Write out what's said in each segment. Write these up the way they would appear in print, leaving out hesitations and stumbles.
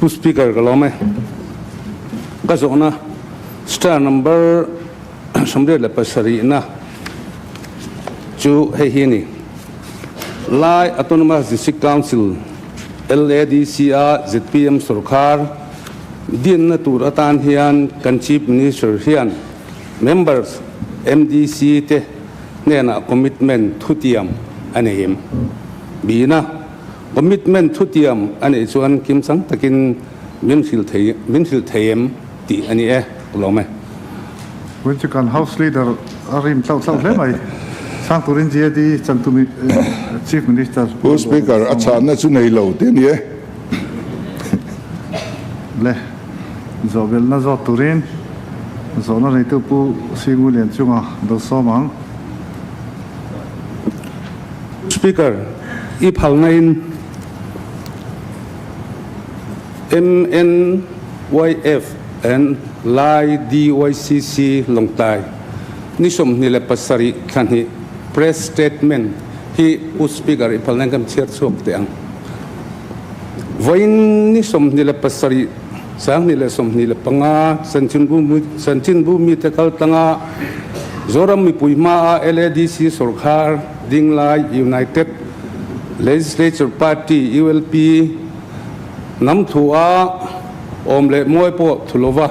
Pu Speaker ka lawm e. Ka zawhna star number 87 na chu hei hi a ni. Lai Autonomous District Council, LADC, a zpm sorkar dinna tur atan hian kan Chief Minister hian members MDC te hnenah commitment thutiam a nei em? Bina commitment thutiam a neih chuan kimchang takin min hrilh thei min hrilh thei em tih a ni e, ka lawm e. Vawiin chu kan House Leader a rim tlauh tlauh hle mai. Sang turin GAD chantu Chief Minister Pu Speaker, a chhanna chu nei lo tih a ni e. Le, zawhbelhna zawt turin zawhna neitu Pu Singu Lianchunga do sawm ang. Speaker, i phalnain MNYF and Lai DYCC Lawngtlai ni 27 thla hnih Press Statement hi Pu Speaker i phalnain kan chhiar chhuak teh ang. Vawiin ni 27 2025 chanchinbu mite kaltlanga Zoram mipui hmaa LADC sorkar dinglai United Legislature Party, ULP, hnam thua awm leh mawi pawh thu lova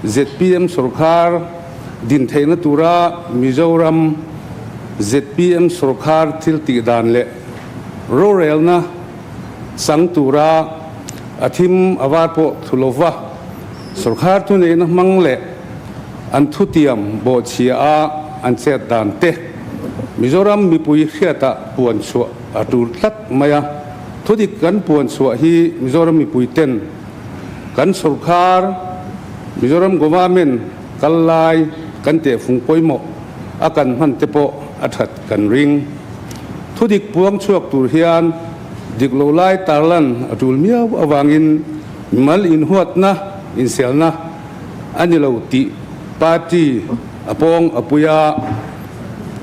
zpm sorkar din theihna tura Mizoram zpm sorkar thil tih dan leh rorelna chang tura a thim a var pawh thu lova sorkar thuneihna hmang leh an thutiam bawhchhia a an chet dan te Mizoram mipui hriatah puan chhuah a tul tlat mai a. Thudik kan puan chhuah hi Mizoram mipui ten kan sorkar Mizoram Government kal lai kan tehfung pawimawh a kan hman te pawh a that kan ring. Thudik puang chhuak tur hian dik lo lai tarlan a tul miau avangin mimal inhuatna, inselna a ni lo tih party a pawng a pui a,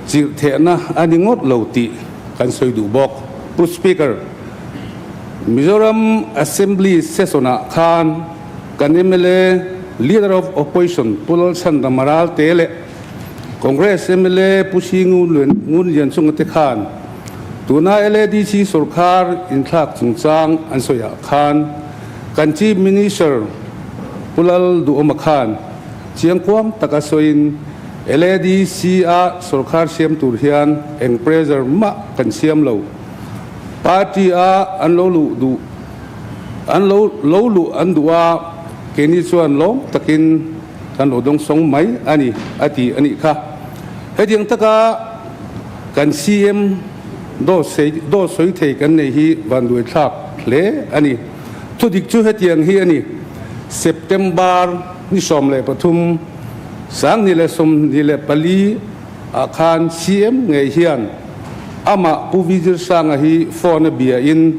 chirh thehna a ni ngawt lo tih kan sawi duh bawk. Pu Speaker, Mizoram Assembly Session-ah khan kan mla Leader of Opposition Pu Lalchhandam Ralte leh Congress mla Pu Singu Ngunlianchunga te khan tuna LADC sorkar inthlak chungchang an sawiah khan kan Chief Minister Pu Lal Duhawma khan chiangkuang taka sawiin LADC-a sorkar siam tur hian eng pressure mah kan siam lo. Party-a an lo luh duh an lo lo luh an duh a, keini chuan lawm takin kan lo dawng sawng mai a ni, a ti a nih kha. Hetiang taka kan CM dawt sei dawt sawi thei kan nei hi vanduai thlak hle a ni. Thudik chu hetiang hi a ni, September ni 13, 2024 ah khan CM ngei hian amah Pu Vijir Sanga hi phone a bia in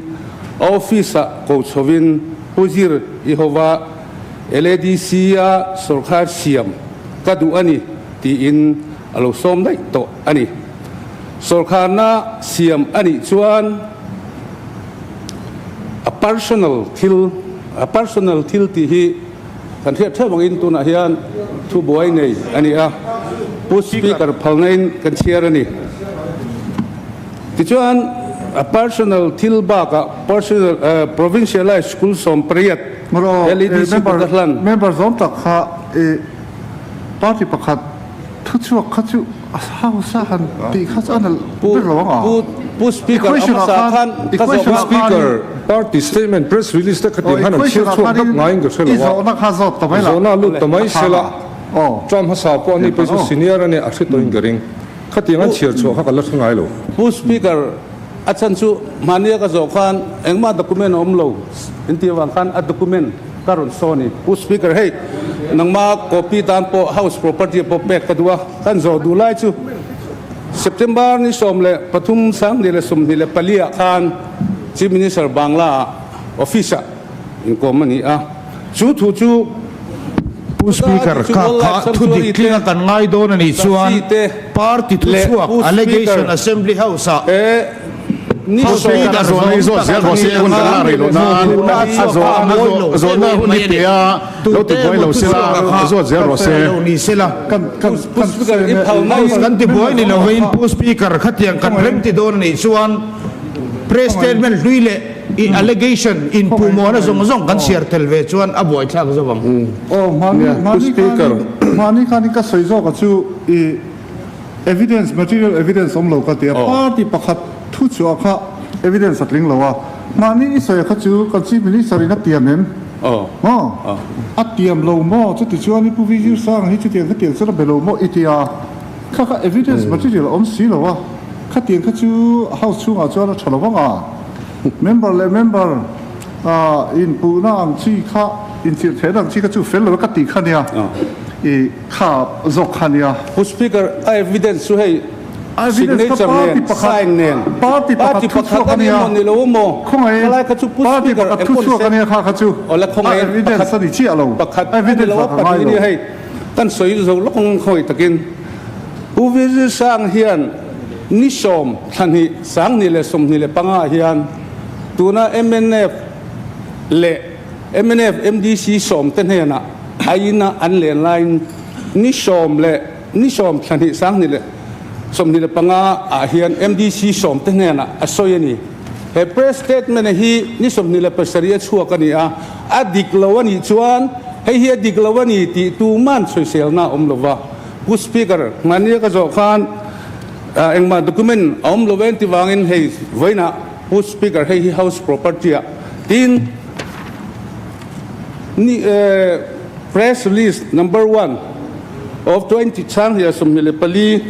a office ah ko chhovin Pu Zir i hova LADC a sorkar siam ka duh a ni tiin a lo sawm daih tawh a ni. Sorkarna siam a nih chuan a personal thil a personal thil tih hi Kan hriat theuh angin tunah hian thubuai nei a ni a, Pu Speaker phalnain kan chhiar a ni. Tichuan, a personal thil bakah personal provincialized school 18 LEDC kut a hlan. Member zawm tak kha i party pakhat thuchhuak kha chu a house a han tih kha chu a nalh ber lo ang a. Pu Speaker, a hmasa khan ka zawh Pu Speaker, party statement press release te khatin khan an chhiar chhuak dap ngaiin ka hre lo a, zawhna a lut ta mai sela, term hmasa pawh ani pawh chu senior a nia a hre tawhin ka ring. Khatiang an chhiar chhuah kha ka la hre ngai lo. Pu Speaker, a chhan chu mahnia ka zawh khan engmah document a awm lo inti avang khan a document ka rawn saw a ni. Pu Speaker, hei nangma copy tan pawh house property pawh pek ka duh a, kan zawh duh lai chu September ni 13 2024 ah khan Chief Minister Bangla ah office ah inkawm a ni a, chu thu chu Pu Speaker, kha kha thu dik tlinga kan ngai dawn a nih chuan party thu chhuak Allegation Assembly House ah. Ni Speaker a zawhna hi zawt zel rawh se, hun kan lak rih loh nan a zawhna hun hi pe a, lo ti buai lo se la, zawt zel rawh se. Kan ti buai ni lovin Pu Speaker khatiang kan rem ti dawn a nih chuan press statement hlui leh i allegation inpuhmawhna zawng zawng kan chhiar tel ve chuan a buaithlak zo ang. Aw, hmani khanin hmani khanin ka sawi zawk a chu i evidence material evidence awm lo ka ti a, party pakhat thu chhuah kha evidence a tling lo a, hmani i sawi a kha chu kan chief minister in a tiam em? Maw? A tiam lo maw? Chuti chuan i Pu Vijir Sanga hi chutiang khatiang chuan a be lo maw i ti a, kha kha evidence material a awm si lo a, khatiang kha chu house chhungah chuan a tha lo vang a, member leh member inpuhna ang chi kha inchirh theihna ang chi kha chu fel lo e ka tih kha nia, i kha zawk kha nia. Pu Speaker, a evidence chu hei Signature nen, sign nen, party pakhat a ni emaw ni lo emaw, khalai kha chu Pu Speaker engpawh ni se, awle khawngaih pakhat pakhat a ni lo a pahnih nia hei kan sawi zo lawk ang khawngaih takin Pu Vijay Sang hian ni sawm thlahnih 2025 ah hian tuna mnf leh mnf MDC sawm te hnenah a ina an len laiin ni sawm leh Ni sawm thlahnih 2025 ah hian MDC sawm te hnenah a sawi a ni. He press statement hi ni 27 a chhuak a ni a, a dik lo a nih chuan hei hi a dik lo a ni tih tuman sawiselna a awm lo va. Pu Speaker, hmania ka zawh khan engmah document a awm lo en ti vangin hei vawiinah Pu Speaker hei hi House property ah tin ni Press release number one of 20 2024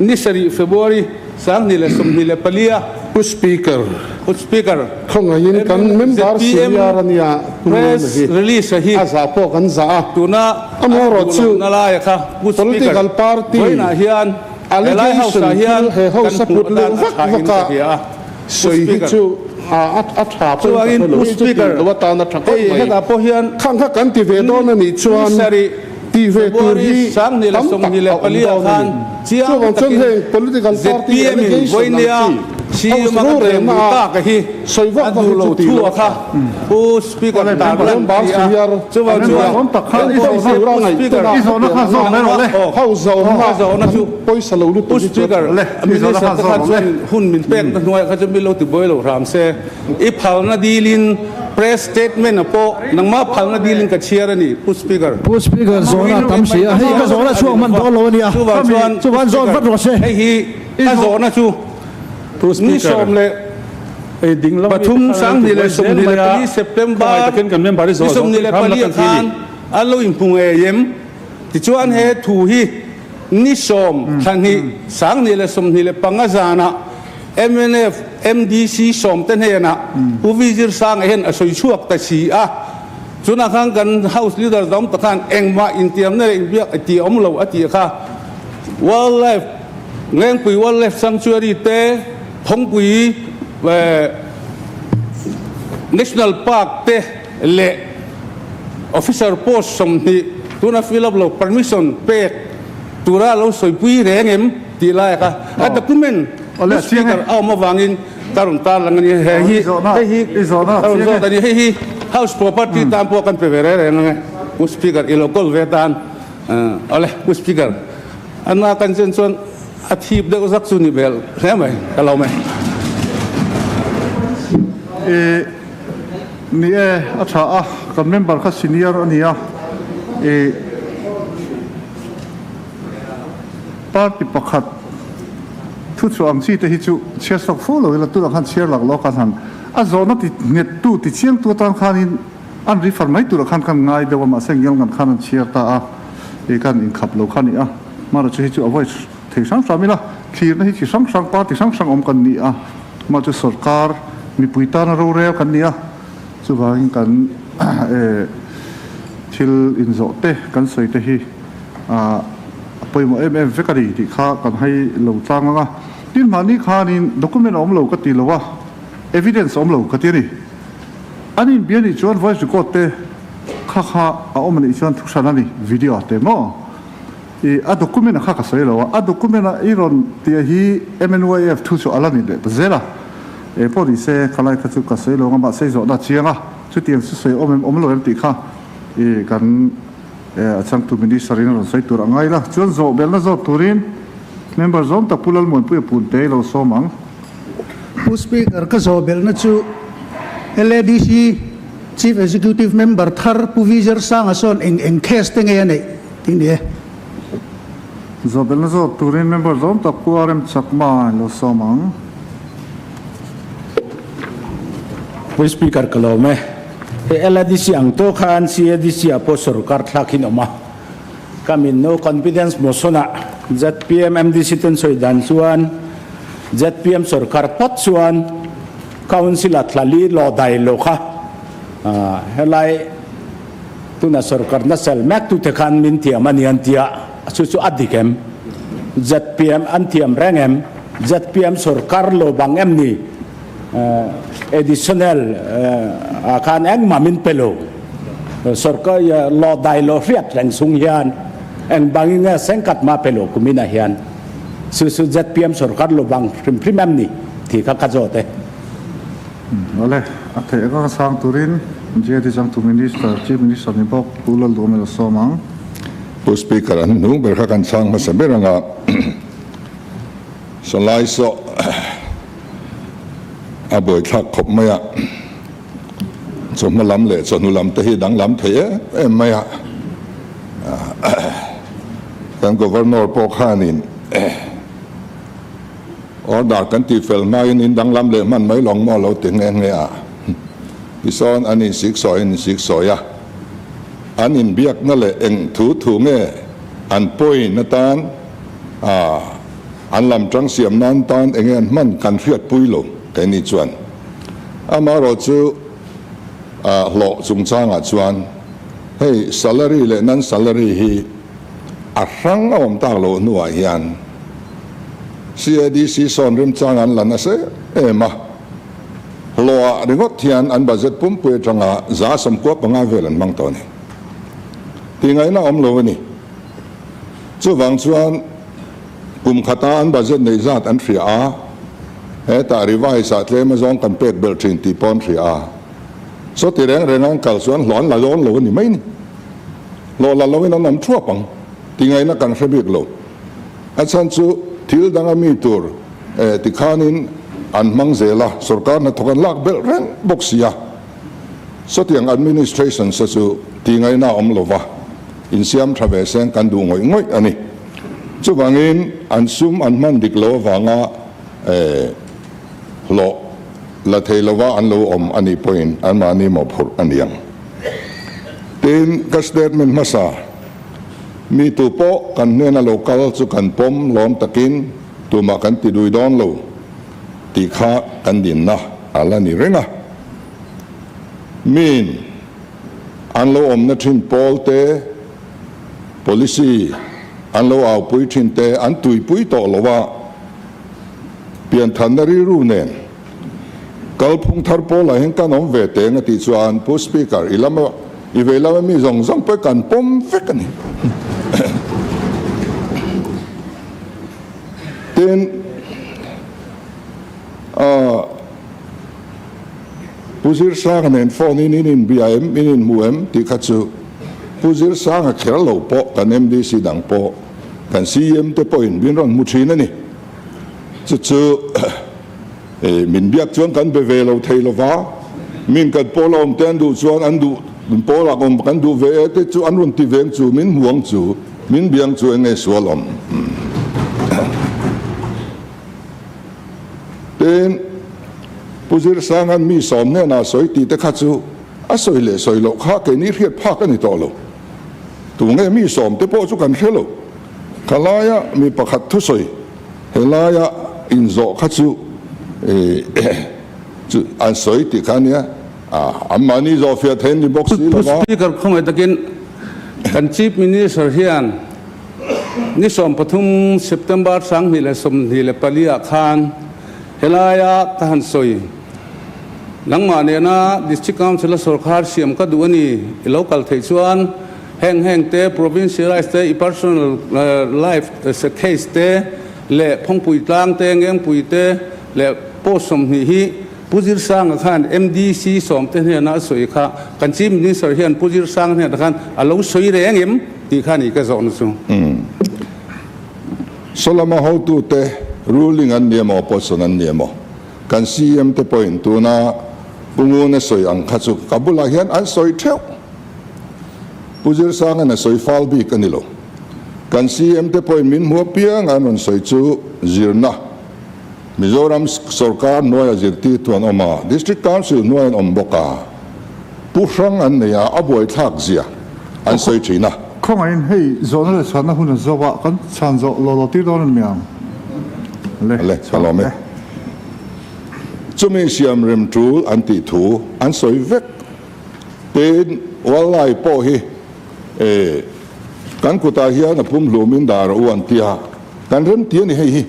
ni sarih February 2024 a Pu Speaker. Pu Speaker. Khawngaihin kan member zpm senior a nia Pu press Nuna hi release a hi a zah pawh kan zah a. Tuna Amaherawhchu a duh lohna laia kha Pu Speaker political party vawiinah hian helai house allegation ah hian thil he kan house a hmuh put luh atan a vak tha in vak a. ka hria a. Sawi hi chu a tha pawhin ka hre lo, chu tih loh atan a tha khawp mai. Khang kha kan ti ve dawn a nih chuan tih ve tur hi tam tak a awm dawn a ni. Chuvang chuan heng political party allegation ang chi house rorelna ah sawi vak vak hi chu tih loh a tha. Member senior a nia, house tura ngaihtuahna house zawmna kan pawisa lo lutuk hi chu a tha lo. Minister te khan chuan hun min pek na hnuaiah kha chuan min lo ti buai lo hram se. I phalna dilin press statement a pawh nangmah phalna dilin ka chhiar a ni Pu Speaker. Pu Speaker zawhna tam si a, hei ka zawhna chhuak hman dawn lo a nia, Chuvang chuan chuvan zawn vat rawh se. Hei hi ka zawhna chu ni 13 24 September ni 24 ah khan an lo inhmu ngei em? Tichuan he thu hi Ni sawm thla hnih, 2025 zanah mnf MDC sawmte hnenah Pu Vijir Sanga hian a sawi chhuak ta si a. Chunah khan kan House Leader dang tak khan engmah intiamna leh inbiak a ti awm lo a tih kha. Wildlife, Lengpui Wildlife Sanctuary te, Phawngpui National Park te leh Officer post 20 tuna fill up lo permission pek tura lo sawipui reng em tih lai kha a document Pu Speaker a awm avangin ka rawn tarlang a ni. He hi hei hi ka rawn zawt a ni. Hei hi House property tan pawh kan pe ve reng reng ang e Pu Speaker i lo call ve tan. Awle Pu Speaker a na kan chen chuan a thip deuh zak chu ni bel hle mai ka lo mai. Ni e, a tha a, kan member kha senior a nia, i party pakhat thu chhuah ang chi te hi chu chhiar sawk fo lo ila, tunah khan chhiar lak lawk a han a zawhna ti nghet tu ti chiang tu atan khanin an refer mai turah khan kan ngai deuh a, mahse ngial ngan khan an chhiar ta a, i kan inkhap lo kha a ni a, mahra chu hi chu avoid thei hrang hram ila, thlirna hi chi hrang hrang party hrang hrang awm kan ni a. Mah chu sorkar mipui tana rorel kan ni a, chuvangin kan thil inzawh te kan sawi te hi a pawimawh em em vek a ni tih kha kan hai lo tlang ang a. Tin mahni khanin document a awm lo ka ti lo a, evidence a awm lo ka ti a ni. An inbia nih chuan voice record te kha kha a awm a nih chuan thuhran a ni, video te maw? I a document a kha ka sawi lo a, a document a i rawn tih hi MNYF thu chu a la ni leh ta zel a. Eng pawh ni se, khalai kha chu ka sawi lo ang a, mahse i zawhna a chiang a, chutiang chu sawi awm em awm lo em tih kha i kan a changtu Minister in a rawn sawi tur a ngai la. Chuan zawh belna zawt turin Member zawm tak Pu Lalmuanpuia Punte i lo sawm ang. Pu Speaker, ka zawh belna chu LADC Chief Executive Member thar Pu Vizer Sanga sawn eng eng case te nge a neih tih ni e. Zawhbelna zawt turin member zawm tak Pu RM Chakma lo sawm ang. Pu Speaker ka lawm e. Hei LADC ang tawh khan CADC ah pawh sorkar thlak in awm a. Ka min no confidence motion ah zpm MDC ten sawi dan chuan zpm sorkar phawt chuan Council ah thlali law dai lo kha helai Tuna sorkarna sel mek tute khan min thiam a ni an tia, chu chu a dik em? Zpm an thiam reng em? Zpm sorkar lo bang em ni? Additional ah khan engmah min pe lo. Sorkar law dai lo hriat reng chung hian eng bangin nge sengkhat mah pe lo kuminah hian chu chu zpm sorkar lo bang hrim hrim em ni? Tih kha ka zawt e. Awle, a theih anga sang turin JD Changtu Minister, Chief Minister ni bawk Pu Lalduhawm a sawm ang. Pu Speaker, an hnung ber kha kan chhang hmasa ber anga Salai saw a buaithlak khawp mai a, chawhma lam leh chawhnu lam te hi danglam thei em em mai a, kan Governor pawh khanin Order kan tih fel hmain in danglam leh hman mai lawng maw lo ti nghe nghe a. Tisawn an insik sawi an insik sawi a, an inbiakna leh eng thu thu nge an point atan a an lam tang siam nan tan enge an hman kan hriatpui lo keini chuan. Amaherawhchu hlawh chungchangah chuan hei salary leh non salary hi a hrang a awm tak loh hnuah hian CADC sawn remchang an la nasa em a, hlawhah ringawt hian an budget pumpui atanga 95% vel an hmang tawh a ni. Tihngaihna awm lo a ni. Chuvang chuan kum khata an budget neih zat an hria a, hetah revise ah tlem azawng kan pek belh thin tih pawh an hria a. Sawti reng reng an kal chuan hlawh an la dawn lo a ni mai ni. Hlawh la loin an awm thuap ang. Tihngaihna kan hre bik lo. A chhan chu thil danga mi tur tikhanin an hmang zel a, sorkar hnathawk an lak belh reng bawk si a. Sawtiang administration sa chu tihngaihna a awm lo va, insiam tha ve seng kan duh ngawih ngawih a ni. Chuvangin an sum an hman dik lo avanga hlawh la thei lova an lo awm a nih pawhin anmahni mawhphurh a ni ang. Tin, ka statement hmasa. Mi tu pawh kan hnena lo kal chu kan pawm lawm takin tumah kan ti dui dawn lo tih kha kan dinna a la ni reng a. Miin an lo awmna thin pawl te, policy an lo aupui thin te an tuipui tawh lo a, pianthanna rilru nen Kalphung thar pawl ah hian kan awm ve teng a tih chuan Pu Speaker i lama i vei lama mi zawng zawng pawh kan pawm vek a ni. Tin, ah Pu Zirsanga nen phone in in inbia em, in inhmu em tih kha chu Pu Zirsanga kher lo pawh kan MDC dang pawh kan CEM te pawhin min rawn hmu thin a ni. Chu chu min biak chuan kan be ve lo thei lo va, min kan pawl a awm te an duh chuan an duh, min pawl ah awm kan duh ve e te chu an rawn ti veng chu, min hmu ang chu, min biang chu eng nge sual awm. Tin, Pu Zirsanga'n mi sawm hnenah sawi tih te kha chu a sawi leh sawi loh kha keini hriat phak a ni tawh lo. Tunge mi sawm te pawh chu kan hre lo. Kha laia mi pakhat thusawi he laia inzawh kha chu chu an sawi tih kha ania, anmahni zawhfiah thei an ni bawk si lo va. Speaker khawngaih takin kan Chief Minister hian ni 13 September 2024 ah khan helaia ka han sawi nangmah nena District Council a sawrkhar siam ka duh a ni i lo kal theih chuan Heng heng te, provincialize te, i personal life case te leh Phawngpui tlang te, Ngengpui te leh. Post 20 hi Pu Zirsanga khan MDC sawmte hnena a sawi kha kan Chief Minister hian Pu Zirsanga hnenah khan a lo sawi reng em tih kha ni ka zawhna chu. Sawlama hotute ruling an ni emaw opposition an ni emaw kan CM te pawhin tuna Pu Nguna sawi ang kha chu ka bulah hian an sawi theuh. Pu Zirsanga'n a sawi fal bik a ni lo. Kan CM te pawhin min hmu apianga an rawn sawi chu zirna Mizoram sawrkar hnuaia zirtirtu an awm a, District Council hnuai an awm bawk a, pu hrang an nei a, a buaithlak zia an sawi thin a. Khawngaihin hei zawhna leh chhanna hun a zo a, kan chhan zawh law law tir dawn a ni ang le. Le, ka lawm e. Chumi siam rem tul an tih thu an sawi vek. Tin, Wallai pawh hi e kan kutah hian a pumhlumin dar a u an ti a, kan rem ti a ni hei hi.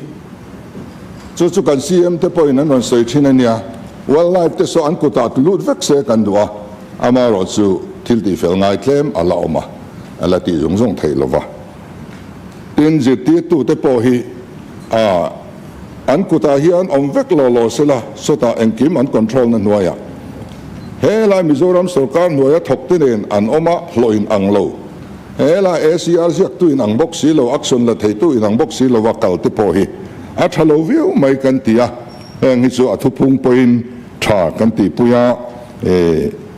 Chu chu kan CM te pawhin an rawn sawi thin a nia, wildlife te saw an kutah tu lut vek se kan duh a, amaherawh chu thil tihfel ngai tlem a la awm a, a la tih zung zung theih lova. Tin, zirtirtu te pawh hi a an kutah hian awm vek law law sela, sawtah engkim an control na hnuaiah helai Mizoram sawrkar hnuaia thawk te nen an awm a, hlawh in ang lo. Helai ACR ziaktu in ang bawk si lo, action la theitu in ang bawk si lova kal te pawh hi a tha lo viau mai kan ti a, heng hi chu a thuphung pawhin tha kan tihpui a,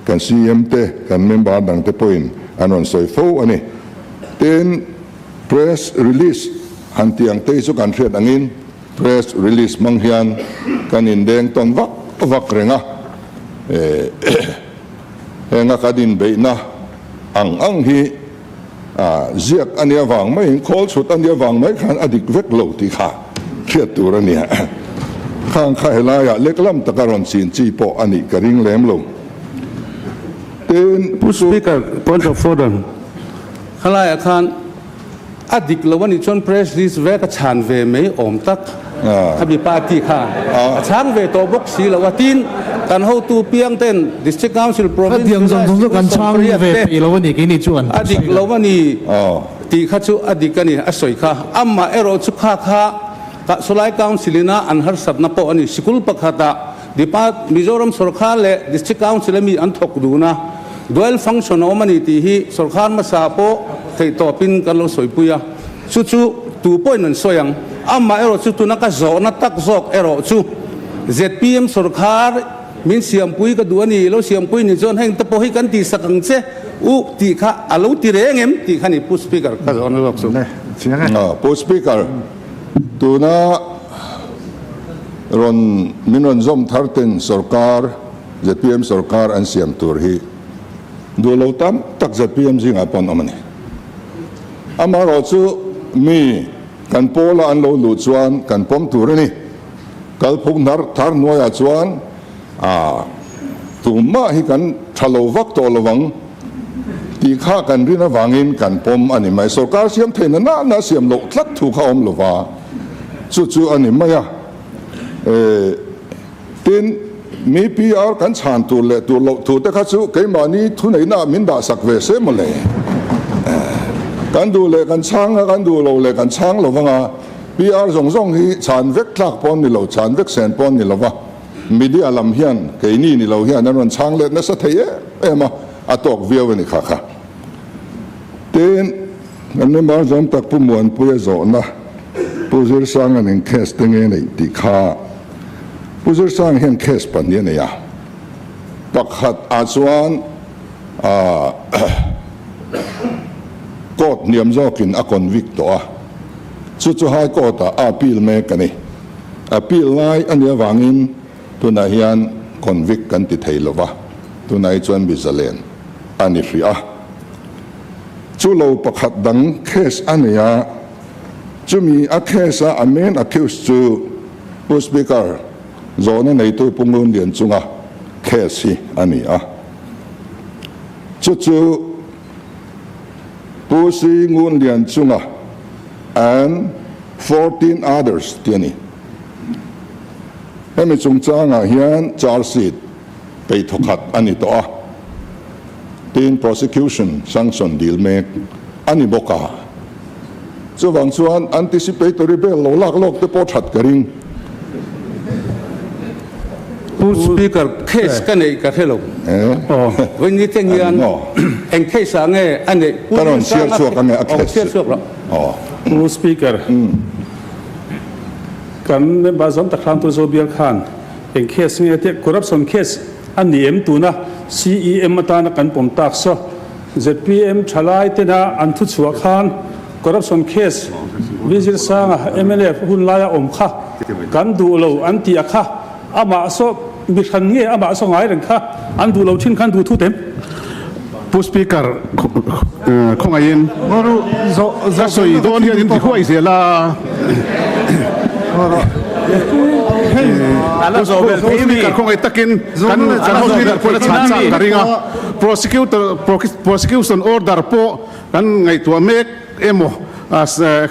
kan CM te, kan member dang te pawhin an rawn sawi fo a ni. Tin, press release han tih ang te hi chu kan hriat angin press release hmang hian kan indeng tawn vak vak reng a, Henga kan inbeihna ang ang hi ziak a nia vang maiin khawl chhut a nia vang mai khan a dik vek lo tih kha hriat tur a nia. Khang kha helaiah leklam taka rawn chin chi pawh a nih ka ring lem lo. Tin, Pu Speaker, point of order, khalaiah khan A dik lo a nih chuan press release vek a chhan ve mai awm tak. Khami party kha a chhang ve tawh bawk si lo a. Tin, kan hotu piang ten District Council, Province Khatiang zawng zawng chu kan chhang ve peih lo a ni keini chuan. A dik lo a ni tih kha chu a dik a ni a sawi kha. Amah erawh chu kha kha Sawlai Council ina an harsatna pawh a ni. Sikul pakhatah Depart Mizoram sawrkar leh District Council a mi an thawk dun a, dual function a awm a ni tih hi sawrkar hmasa pawh theih tawpin kan lo sawipui a, chu chu tu pawhin an sawi ang. Amah erawh chu tuna ka zawhna tak zawk erawh chu zpm sawrkar min siampui ka duh a ni, lo siampui ni chuan heng te pawh hi kan tihsak ang che u tih kha a lo ti reng em tih kha ni Pu Speaker ka zawhna zawk chu. Pu Speaker, tuna Rawn min rawn zawm thar ten sorkar zpm sorkar an siam tur hi duh lo tam tak zpm zingah pawh an awm a ni. Amaherawh chu mi kan pawla an lo luh chuan kan pawm tur a ni. Kalphung hnar thar hnuaiah chuan a tumah hi kan tha lo vak tawh lo ang tih kha kan rin avangin kan pawm a ni mai. Sorkar siam theihna nana siam loh tlat thu kha awm lo va, chu chu a ni mai a. Tin, mi PR kan chhan tur leh tur loh thu te kha chu keimahni thuneihna ah min dahsak ve se mawle. Kan duh leh kan chhang a, kan duh lo leh kan chhang lo vang a. PR zawng zawng hi chhan vek tlak pawh an ni lo, chhan vek sen pawh an ni lo va. Media lam hian keini ni lo hian an rawn chhang let nasa thei em em a, a tawk viau a ni kha kha. Tin, kan member zawm tak Pu Muanpuia zawhna Pu Zirsanga'n eng case te nge neih tih kha Pu Zirsanga hian case pahnih a nei a, pakhat ah chuan ah court hniam zawkin a convict tawh a, chu chu High Court ah a appeal mek a ni. Appeal lai a nih avangin tunah hian convict kan ti thei lo va, tunah hi chuan mi zalen a ni hrih a. Chu lo pakhat dang case a nei a, chumi a case a a main accused chu Pu Speaker zawhna neitu Pu Ngun Lian chunga case hi a ni a. Chu chu Pu Si Ngun Lian chunga and 14 others tih a ni. Hemi chungchangah hian charge sheet peih thawkhat a ni tawh a, tin prosecution sanction dil mek a ni bawk a. Chuvang chuan anticipatory bail lo lak lawk te pawh that ka ring. Pu Speaker, case ka neih ka hre lo. Vawiin thleng hian eng case ah nge a neih? Pu Ka rawn chhiar Zirsanga chhuak ange a aw case chhiar chu. chhuak rawh. Aw. Pu Speaker, kan member zawm tak hram tu Zobial khan eng case nge tih corruption case a ni em tuna CEM atana kan pawm tak saw zpm thalai tena an thuchhuah khan Corruption case Vizirsanga mnf hun laia awm kha kan duh lo an tih a kha amah saw mi hran nge amah saw ngai reng kha an duh lo thin khan duh thut em? Pu Speaker khawngaihin ka sawi dawn hian in ti huai zel a. Pu Speaker khawngaih takin kan kan House Leader pawhin a chhan chak ka ring a, Prosecutor Prosecution order pawh Kan ngaihtuah mek emaw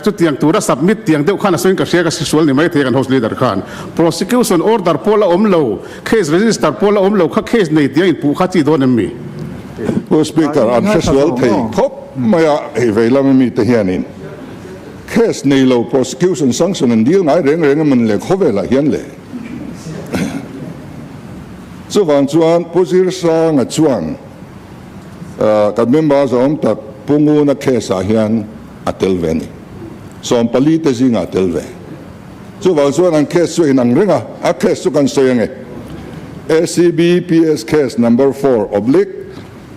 chutiang tura submit tiang deuh khan a sawiin ka hria ka hresual ni maithei kan house leader khan prosecution order pawh la awm lo case register pawh la awm lo kha case nei tiang inpuh kha chi dawn em mi? Pu Speaker, an hresual thei khawp mai a, hei vei lama mite hianin case nei lo prosecution sanction an dil ngai reng reng emawn le khawvelah hian le. Chuvang chuan Pu Zirsanga chuan Kan member zawng tak Pu Nguna case ah hian a tel ve a ni. 14 te zingah a tel ve. Chuvang chuan an case chu a inang reng a, a case chu kan sawi ange. ACB PS case number four oblique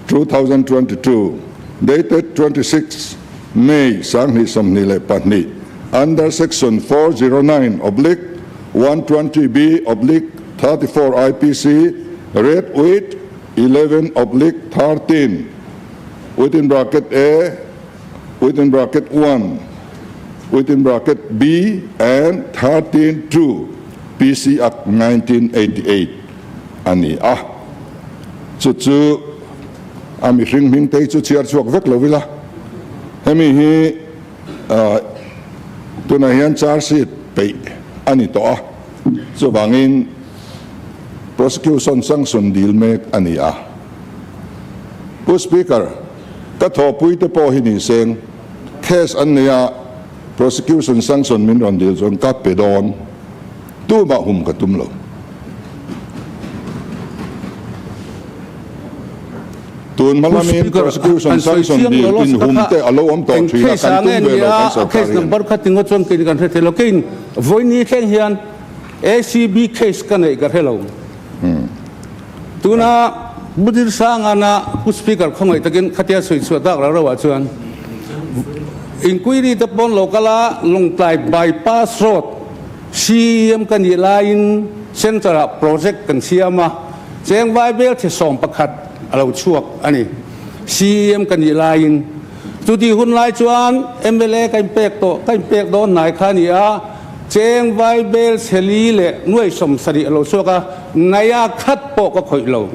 2022 dated 26 May 2022 under section 409 oblique 120B oblique 34 IPC read with 11 oblique 13 within bracket A within bracket 1 within bracket B and 13 2 PC Act 1988 a ni a. Chu chu a mihring hming te hi chu chhiar chhuak vek lo ila. Hemi hi tunah hian charge sheet peih a ni tawh a, chuvangin Prosecution sanction dil mek a ni a. Pu Speaker, ka thawhpui te pawh hi ni seng, case an nei a, prosecution sanction min rawn dil chuan ka pe dawn, tumah hum ka tum lo. Tun hma Pu lamin Speaker, prosecution an sawi sanction chiang dil lo lo in sa hum kha te a lo awm tawh eng thin a, case kan ah tum nge ve lo nia kan a sorkar case hian. number kha tingaw chuan kei kan hre thei lo. Keiin vawiin thleng hian ACB case ka neih ka hre lo. Tuna Pu Dilsangana Pu Speaker khawngaih takin khatia sawi chhuah tak rau rauah chuan inquiry te pawn lo kal a, Lawngtlai bypass road CEM ka nih laiin centre ah project kan siam a, cheng vaibel che 11 a lo chhuak a ni. CEM ka nih laiin chuti hun lai chuan mla ka inpek tawh, ka inpek dawn hnai kha a ni a, Cheng Vaibel chheli leh nuai 70 a lo chhuak a, naia khat pawh ka khawih lo.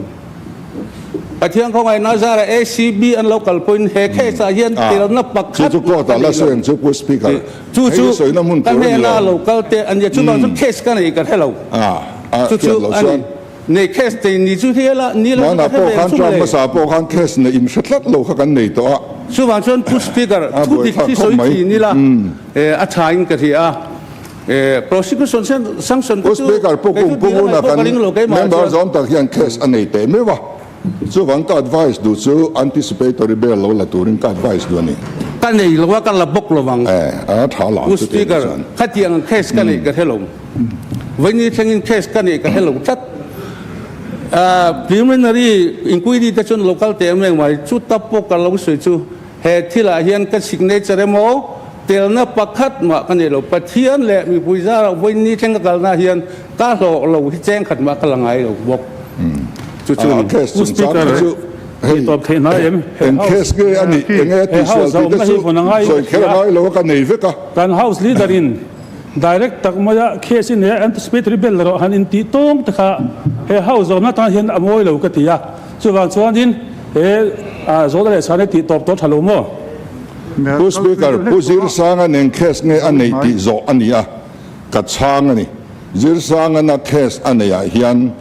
Pathian khawngaihna zara ACB an lo kal pawhin he case ah hian telna pakhat mah ka nei lo. Chu chu ka hnena lo kal te a nia, chuvang chu case ka nei ka hre lo. Chu chu a ni. Nei case te ni chu hi la ni lo chu Hmanah ka hre pawh ve khan chu term mawle. hmasa pawh khan case neih in hre tlat lo kha kan nei tawh a. Chuvang chuan Pu Speaker A thu dik buaithlak hi khawp sawi mai. thin ila a tha in ka hria a. Prosecution sanction Pu kha chu Speaker Pu kei chu Kum Pu dil a Nguna ngaih pawh kan ka ring lo keimah member chuan. zawm tak hian case a nei teh meuh a. Chuvang ka advice duh chu anticipatory bail lo la turin ka advice duh a ni. Ka nei lo a ka la bawk lo vang. Eh a tha lo ang Pu chu tih Speaker chuan. khatiang ang case ka neih ka hre lo. Vawiini thlengin case ka neih ka hre lo tlat. Preliminary inquiry te chuan lo kal teh em mai, chuta pawh ka lo sawi chu he thilah hian ka signature emaw telna pakhat mah ka nei lo. Pathian leh mipui zarah vawiini thleng ka kalna hian ka hlawh lo hi cheng khat mah ka la ngai lo bawk. Chu chu a ni. Case Pu chungchang Speaker, kha chu hei tih tawp theih hna em? He eng house case nge a nih, eng nge a he tihsual house a tih te awmna hi chu vawn a ngai sawi ka kher a hria. ngai lo a ka nei vek a. Kan house leader in Direct tak maia case in he anticipatory bail erawh han intih tawng te kha he house zawmna tan hian a mawi lo ka ti a. Chuvang chuanin he zawhna leh chhana tih tawp tawh tha lo maw? Pu Speaker, Pu Zirsanga nen case nge a neih tih zawh a ni a, ka chhang a ni. Zirsangana case a neih ah hian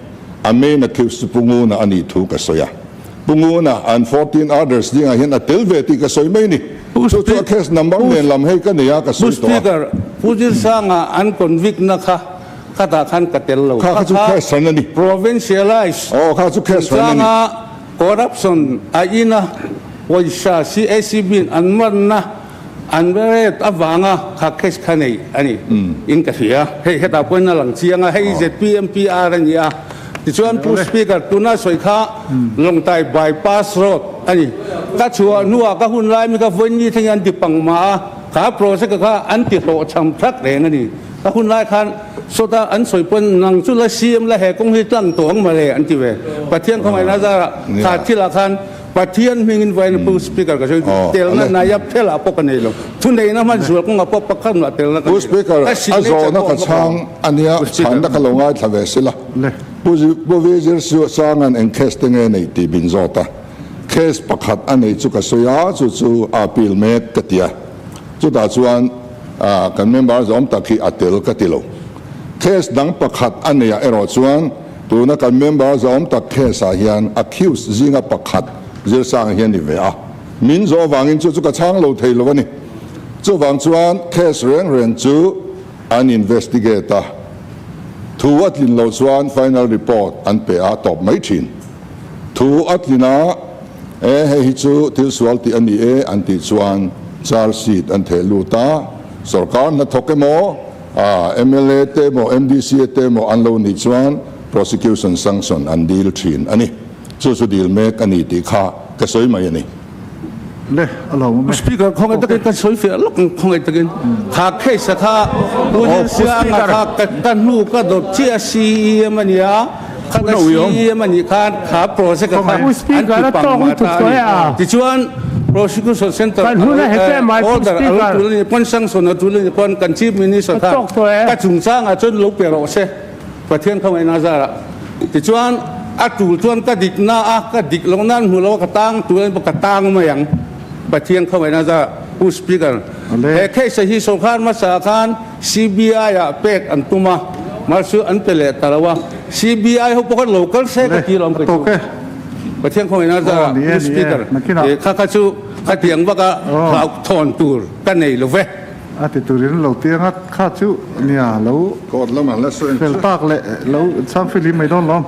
a main accused chu Pu Nguna a nih thu ka sawi a. Pu Nguna and 14 others dingah hian a tel ve tih ka sawi mai ni. Chu chu a case number nen lam hei ka nei a, ka Pu sawi tawh a. Speaker, Pu Zirsanga an convict na kha. Khatah khan ka tel lo. Kha kha chu case hran a ni. Provincialize Aw kha chu case hran a ni. chungchanga corruption a ina pawisa CACB in an manna an rate avanga kha case kha nei a ni in ka hria. Hei hetah pawhin a lang chiang a, hei zpm PR a ni a. Tichuan Pu Speaker tuna sawi kha Lawngtai bypass road a ni. Ka chhuah hnuah ka hun lai mi kha vawiin thlengin an ti pang mah a, kha project kha an ti hlawhchham thak reng a ni. Ka hun lai khan sawta an sawi pawn nang chu la CM la he kawng hi tlang tawh ang mawle an ti ve. Pathian khawngaihna zarah kha thilah khan Pathian hmingin vawiin Pu Speaker ka sawi telna naiap phelah pawh ka nei lo. Thuneihna hman zual kawngah pawh pakhat mah telna ka Pu nei lo. Speaker, Ka a signature zawhna pawh ka a hmang chhang lo. a nia, Pu Speaker. chhanna ka lo ngaithla ve sila. Pu Pu Vizir Sanga'n eng case te nge nei tih min zawt a. Case pakhat a nei chu ka sawi a, chu chu a appeal mek ka ti a. Chutah chuan kan member zawm tak hi a tel ka ti lo. Case dang pakhat a neiah erawh chuan tuna kan member zawm tak case ah hian accused zinga pakhat zirsang hi a ni ve a. Min zawh avangin chu chu ka chhang lo thei lo a ni. Chuvang chuan case reng reng chu an investigate a, thu a tlin loh chuan final report an pe a tawp mai thin. Thu a tlin a. E, hei hi chu thil sual tih a ni e an tih chuan charge sheet an theh lut a, sorkar hnathawk emaw, mla te emaw, MDC te emaw an lo nih chuan prosecution sanction an dil thin a ni. Chu chu dil mek a ni tih kha ka sawi mai a ni. Le, a lo awm e. Speaker, khawngaih takin ka sawi fiah lawk ang, khawngaih takin. Kha case a kha Pu Zirsianga kha ka hnu ka dawt chiah a CEM a nia. Kha ka CEM a nih khan kha project a kha an ti pang mah ta a ni. Tichuan Prosecution Centre order a lo tul a nih pawn sanction a tul a nih pawn kan Chief Minister khan ka chungchangah chuan lo pe rawh se Pathian khawngaihna zarah. Tichuan a tul chuan ka dik na a ka dik loh nan hmu lo a ka tang tul a nih pawh ka tang mai ang Pathian khawngaihna zarah Pu Speaker. He case hi sorkar hmasa khan CBI ah pek an tum a, mahse an pe leh ta lo a, CBI ho pawh khan lo kal se ka ti lo ang kei chu. Pathian khawngaihna zarah Pu Speaker, kha kha chu khatiang vaka hlauhthawn tur ka nei lo ve. A ti turin lo tiang a, kha chu nia lo Court lamah la sawi ang fel chu. tak leh lo chhang fihlim mai dawn lawm.